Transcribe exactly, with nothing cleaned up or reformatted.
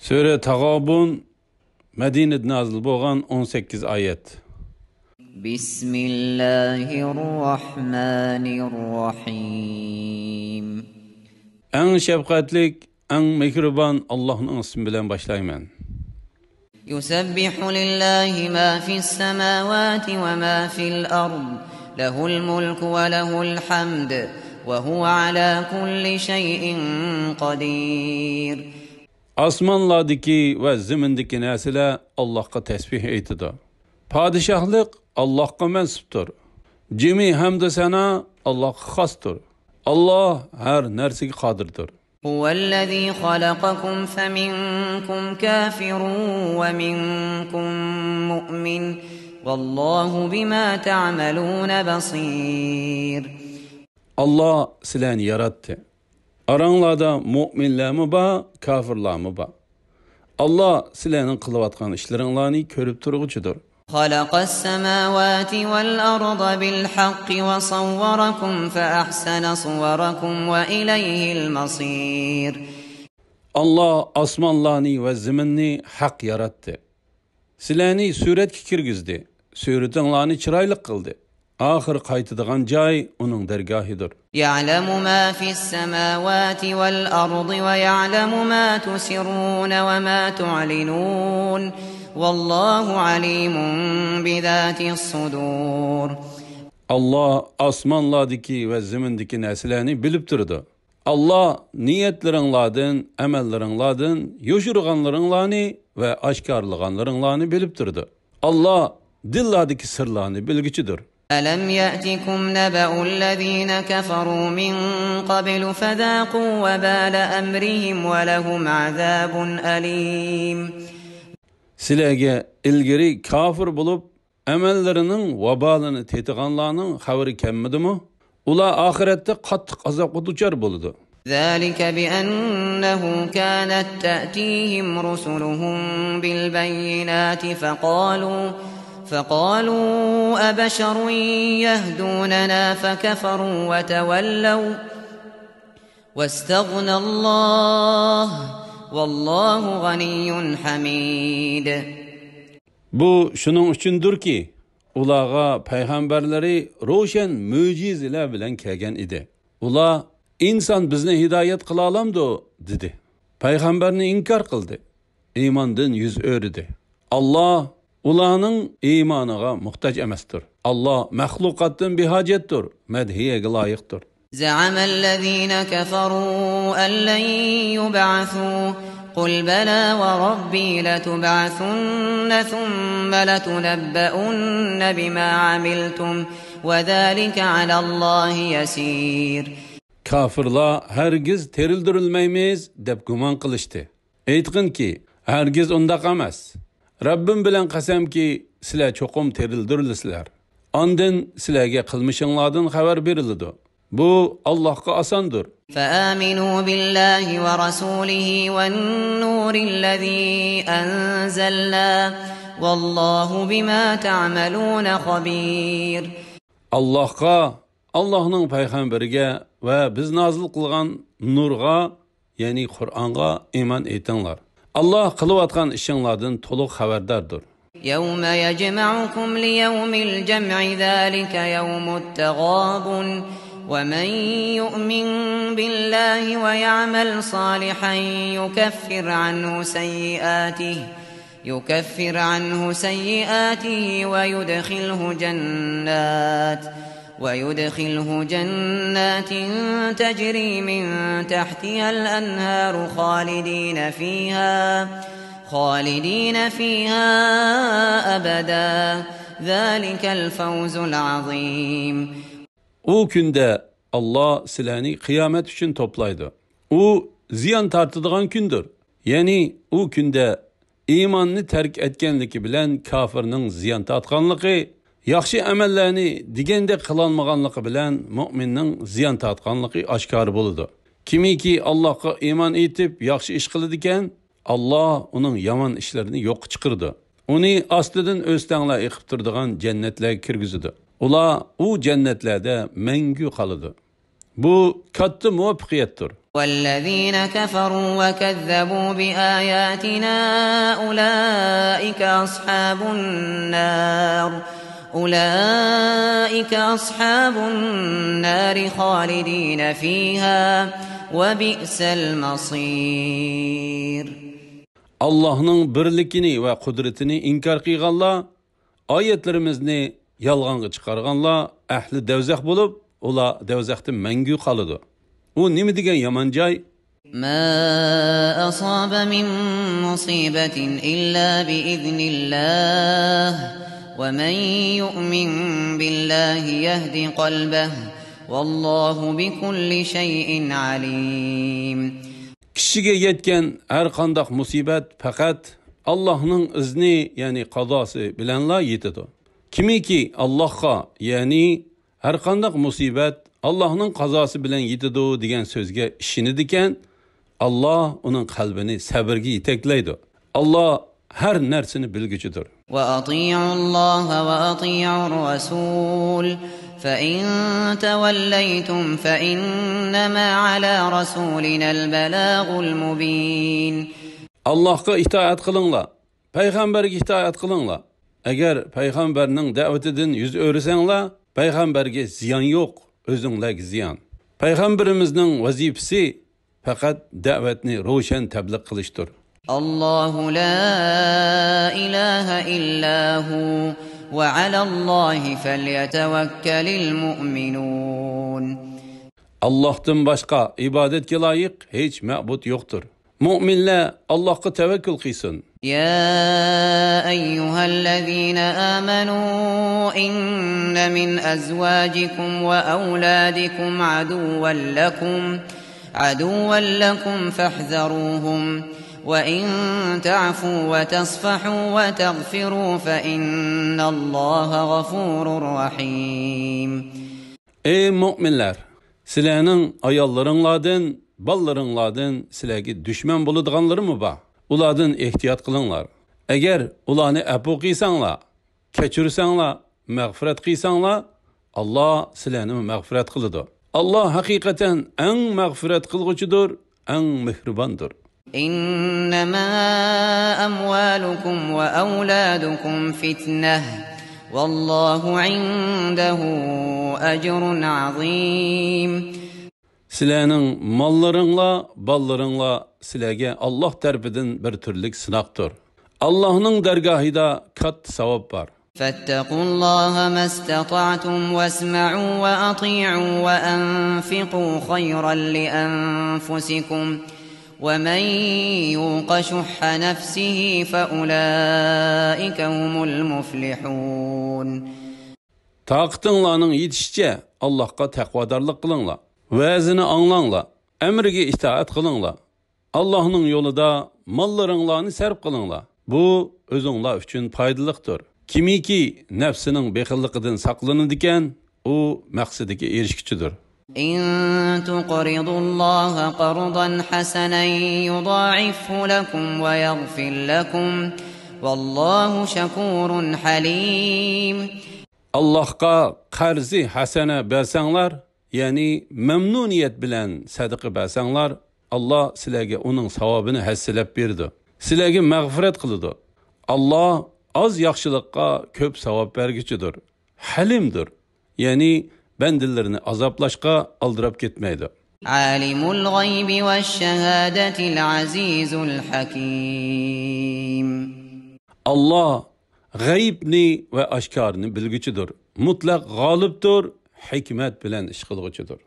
سۈرە تاغابۇن، مەدىنىدە نازىل بولغان، ئون سەككىز ئايەت. بسم الله الرحمن الرحيم. ئەڭ شەپقەتلىك، ئەڭ مېھرىبان ئاللاھنىڭ ئىسمى بىلەن باشلايمەن. يسبح لله ما في السماوات وما في الأرض، له الملك وله الحمد، وهو على كل شيء قدير. ئاسمانلاردىكى ۋە زېمىندىكى نەرسىلەر ئاللاھقا تەسبىھ ئېيتىدۇ. پادىشاھلىق ئاللاھقا مەنسۇپتۇر. جىمى ھەمدۇ سانا ئاللاھقا خاستۇر. ئاللاھ ھەر نەرسىگە قادىردۇر. هو الذي خلقكم فمنكم كافر ومنكم مؤمن، والله بما تعملون بصير. ئاللاھ سىلەرنى ياراتتى. ئاراڭلاردا مۆمىنلەرمۇ بار، كاپىرلارمۇ بار. ئاللاھ سىلەرنىڭ قىلىۋاتقان ئىشلىرىڭلارنى كۆرۈپ تۇرغۇچىدۇر. خلق السماوات والأرض بالحق وصوركم فأحسن صوركم وإليه المصير. ئاللاھ ئاسمانلارنى ۋە زېمىننى ھەق ياراتتى. سىلەرنى سۈرەتكە كىرگۈزدى. سۈرىتىڭلارنى چىرايلىق قىلدى. ئاخىر قايتىدىغان جاي ئۇنىڭ دەرگاھىدۇر. يعلم ما في السماوات والأرض ويعلم ما تسرون وما تعلنون، والله عليم بذات الصدور. ئاللاھ ئاسمانلاردىكى ۋە زېمىندىكى نەرسىلەرنى بىلىپ تۇرىدۇ. ئاللاھ نىيەتلىرىڭلاردىن، ئەمەللىرىڭلاردىن يوشۇرغانلىرىڭلارنى ۋە ئاشكارىلىغانلىرىڭلارنى بىلىپ تۇرىدۇ. ئاللاھ دىللاردىكى سىرلارنى بىلگۈچىدۇر. ألم يأتكم نبأ الذين كفروا من قبل فذاقوا وبال أمرهم ولهم عذاب أليم. سىلەرگە ئىلگىرى كاپىر بولۇپ، ئەمەللىرىنىڭ ۋابالىنى تېتىغانلارنىڭ خەۋىرى كەلمىدىمۇ؟ ئۇلار ئاخىرەتتە قاتتىق ئازابقا دۇچار بولىدۇ. ذلك بأنه كانت تأتيهم رسلهم بالبينات فقالوا، فقالوا أبشر يهدوننا فكفروا وتولوا واستغنى الله والله غني حميد. بۇ شۇنىڭ ئۈچۈندۇركى، ئۇلارغا پەيغەمبەرلىرى روشەن مۆجىزىلەر بىلەن كەلگەن ئىدى. ئۇلار، «ئىنسان بىزنى ھىدايەت قىلالامدۇ؟» دېدى. پەيغەمبەرنى ئىنكار قىلدى. ئىماندىن يۈز ئۆرۈدى. ئاللاھ ئۇلارنىڭ ئىمانىغا موھتاج ئەمەستۇر. ئاللاھ مەخلۇقاتتىن بىھاجەتتۇر، مەدھىيەگە لايىقتۇر. زعم الذين كفروا أن لن يبعثوا، قل بلى وربي لتبعثن ثم لتنبؤن بما عملتم وذلك على الله يسير. كاپىرلار ھەرگىز تىرىلدۈرۈلمەيمىز دەپ گۇمان قىلىشتى. ئېيتقىنكى، ھەرگىز ئۇنداق ئەمەس. رەببىم بىلەن قەسەمكى، سىلەر چوقۇم تىرىلدۈرۈلىسىلەر. ئاندىن سىلەرگە قىلمىشىڭلاردىن خەۋەر بېرىلىدۇ. بۇ ئاللاھقا ئاساندۇر. فآمنوا بالله ورسوله والنور الذي أنزلنا والله بما تعملون خبير. ئاللاھقا، ئاللاھنىڭ پەيغەمبىرىگە ۋە بىز نازىل قىلغان نۇرغا، يەنى قۇرئانغا ئىمان ئېيتىڭلار. ئاللاھ قىلىۋاتقان ئىشىڭلاردىن تولۇق خەۋەرداردۇر. يوم يجمعكم ليوم الجمع ذلك يوم التغابن ومن يؤمن بالله ويعمل صالحا يكفر عنه سيئاته يكفر عنه سيئاته ويدخله جنات، ويدخله جنات تجري من تحتها الأنهار خالدين فيها، خالدين فيها أبدا، ذلك الفوز العظيم. ئۇ كۈندە ئاللاھ سىلەرنى قىيامەت ئۈچۈن توپلايدۇ. ئۇ زىيان تارتىدىغان كۈندۇر. يەنى ئۇ كۈندە ئىماننى تەرك ئەتكەنلىكى بىلەن كاپىرنىڭ زىيان تارتقانلىقى، ياخشى ئەمەللەرنى دېگەندەك قىلالمىغانلىقى بىلەن مۆمىننىڭ زىيان تارتقانلىقى ئاشكارا بولىدۇ. كىمكى ئاللاھقا ئىمان ئېيتىپ ياخشى ئىش قىلىدىكەن، ئاللاھ ئۇنىڭ يامان ئىشلىرىنى يوققا چىقىرىدۇ. ئۇنى ئاستىدىن ئۆستەڭلەر ئېقىپ تۇرىدىغان جەننەتلەرگە كىرگۈزىدۇ. ئۇلار ئۇ جەننەتلەردە مەڭگۈ قالىدۇ. بۇ كاتتا مۇۋەپپەقىيەتتۇر. والذين كفروا وكذبوا بآياتنا أولئك أصحاب النار، أولئك أصحاب النار خالدين فيها، وبئس المصير. ئاللاھنىڭ بىرلىكىنى ۋە قۇدرىتىنى ئىنكار قىلغانلار، ئايەتلىرىمىزنى يالغانغا چىقارغانلار ئەھلى دەۋزەخ بولۇپ، ئۇلار دەۋزەختە مەڭگۈ قالىدۇ. ئۇ نېمە دېگەن يامان جاي؟ ما أصاب من مصيبة إلا بإذن الله، ومن يؤمن بالله يهد قلبه، والله بكل شيء عليم. كىشىگە يەتكەن ھەر قانداق مۇسىبەت پەقەت ئاللاھنىڭ ئىزنى، يەنى قازاسى بىلەنلا يېتىدۇ. كىمكى ئاللاھقا، يەنى ھەر قانداق مۇسىبەت ئاللاھنىڭ قازاسى بىلەن يېتىدۇ دېگەن سۆزگە ئىشىنىدىكەن، ئاللاھ ئۇنىڭ قەلبىنى سەبرگە يېتەكلەيدۇ. ئاللاھ ھەر نەرسىنى بىلگۈچىدۇر. وأطيعوا الله وأطيعوا الرسول، فإن توليتم فإنما على رسولنا البلاغ المبين. ئاللاھقا ئىتائەت قىلىڭلار، پەيغەمبەرگە ئىتائەت قىلىڭلار. ئەگەر پەيغەمبەرنىڭ دەۋىتىدىن يۈز ئۆرۈسەڭلار، پەيغەمبەرگە زىيان يوق، ئۆزۈڭلارگە زىيان. پەيغەمبىرىمىزنىڭ ۋەزىپىسى پەقەت دەۋەتنى روشەن تەبلىغ قىلىشتۇر. الله لا إله إلا هو، وعلى الله فليتوكل المؤمنون. ئاللاھتىن باشقا ئىبادەتكە لايىق ھېچ مەبۇد يوقتۇر. مۆمىنلەر ئاللاھقا تەۋەككۈل قىلسۇن. يا أيها الذين آمنوا إن من أزواجكم وأولادكم عدوا لكم، عدوا لكم فاحذروهم، وإن تعفوا وتصفحوا وتغفروا فإن الله غفور رحيم. ئەي مۆمىنلەر! سىلەرنىڭ ئاياللىرىڭلاردىن، بالىلىرىڭلاردىن سىلەرگە دۈشمەن بولىدىغانلىرىمۇ بار. ئۇلاردىن ئېھتىيات قىلىڭلار. ئەگەر ئۇلارنى ئەپۇ قىلساڭلار، كەچۈرسەڭلار، مەغپىرەت قىلساڭلار، ئاللاھ سىلەرنىمۇ مەغپىرەت قىلىدۇ. ئاللاھ ھەقىقەتەن ئەڭ مەغپىرەت قىلغۇچىدۇر، ئەڭ مېھرىباندۇر. إنما أموالكم وأولادكم فتنة، والله عنده أجر عظيم. سىلەرنىڭ ماللىرىڭلار، بالىلىرىڭلار سىلەرگە ئاللاھ تەرىپىدىن بىر تۈرلۈك سىناقتۇر. ئاللاھنىڭ دەرگاھىدا كاتتا ساۋاب بار. فاتقوا الله ما استطعتم واسمعوا وأطيعوا وأنفقوا خيرا لأنفسكم ومن يوق شح نفسه فأولئك هم المفلحون. تاقىتىڭلارنىڭ يېتىشىچە ئاللاھقا تەقۋادارلىق قىلىڭلار. ۋەزىنى ئاڭلاڭلار، ئەمرىگە ئىتائەت قىلىڭلار. ئاللاھنىڭ يولىدا ماللىرىڭلارنى سەرپ قىلىڭلار. بۇ ئۆزۈڭلار ئۈچۈن پايدىلىقتۇر. كىمكى نەپسىنىڭ بېخىللىقىدىن ساقلىنىدىكەن، ئۇ مەقسىتىگە ئېرىشكۈچىدۇر. إن تقرضوا الله قرضا حسنا يضاعفه لكم ويغفر لكم، والله شكور حليم. ئاللاھقا قەرزى ھەسەنە بەرسەڭلار، يەنى مەمنۇنىيەت بىلەن سەدىقە بەرسەڭلار، ئاللاھ سىلەرگە ئۇنىڭ ساۋابىنى ھەسسىلەپ بېرىدۇ. سىلەرگە مەغپىرەت قىلىدۇ. ئاللاھ ئاز ياخشىلىققا كۆپ ساۋاب بەرگۈچىدۇر. ھەلىمدۇر. يەنى بەندىلىرىنى ئازابلاشقا ئالدىراپ كەتمەيدۇ. عالم الغيب والشهادة العزيز الحكيم. ئاللاھ غەيىبنى ۋە ئاشكارىنى بىلگۈچىدۇر. مۇتلەق غالىبتۇر، ھېكمەت بىلەن ئىش قىلغۇچىدۇر.